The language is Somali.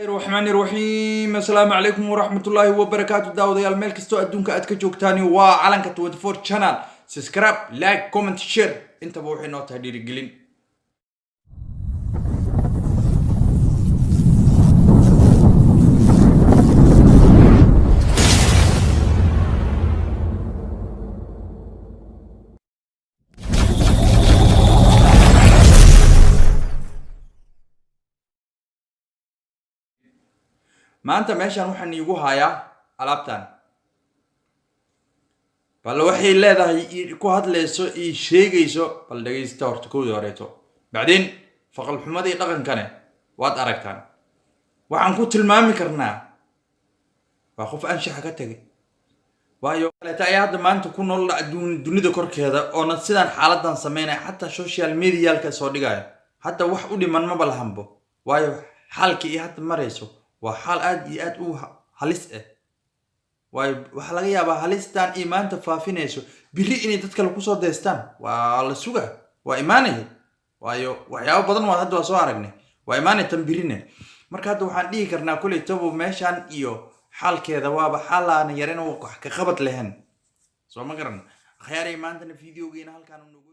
Raxmaan Raxiim. Assalaamu calaykum waraxmatullaahi wabarakaatu. Daawadayaal, meel kastoo adduunka aad ka joogtaani, waa Calanka 24 Channel. Subscribe, like, comment, share, intaba waxay noo tahay dhiirigelin. Maanta meeshaan waxaan iigu hayaa alaabtan. Bal waxay leedahay ku hadlayso io sheegayso, bal dhegaysta horta kowdii horeeto. Bacdeen faqalxumadii dhaqankane waad aragtaan. Waxaan ku tilmaami karnaa waa qof anshaxa ka tegay, waayo kaleeta ayaa hadda maanta ku nool dunida korkeeda oona sidaan xaaladan sameynaya, xataa social medialka soo dhigaya. Hadda wax u dhiman maba lahanbo, waayo xaalka iyo hadda marayso waa xaal aad iyo aad u halis ah. Waayo, waxaa laga yaabaa halistan iyo maanta faafinayso biri inay dad kale kusoo deystaan. Waa la suga, waa imaanaya, waayo waxyaabo badan waa hadda waa soo aragnay, waa imaanaya tan birine. Marka hadda waxaan dhihi karnaa kuley tabo meeshan iyo xaalkeeda waaba xaalaana yaren wax ka qabad lahayn. Soo ma garan, akhyaaray? Maantana videogeena halkaan noogu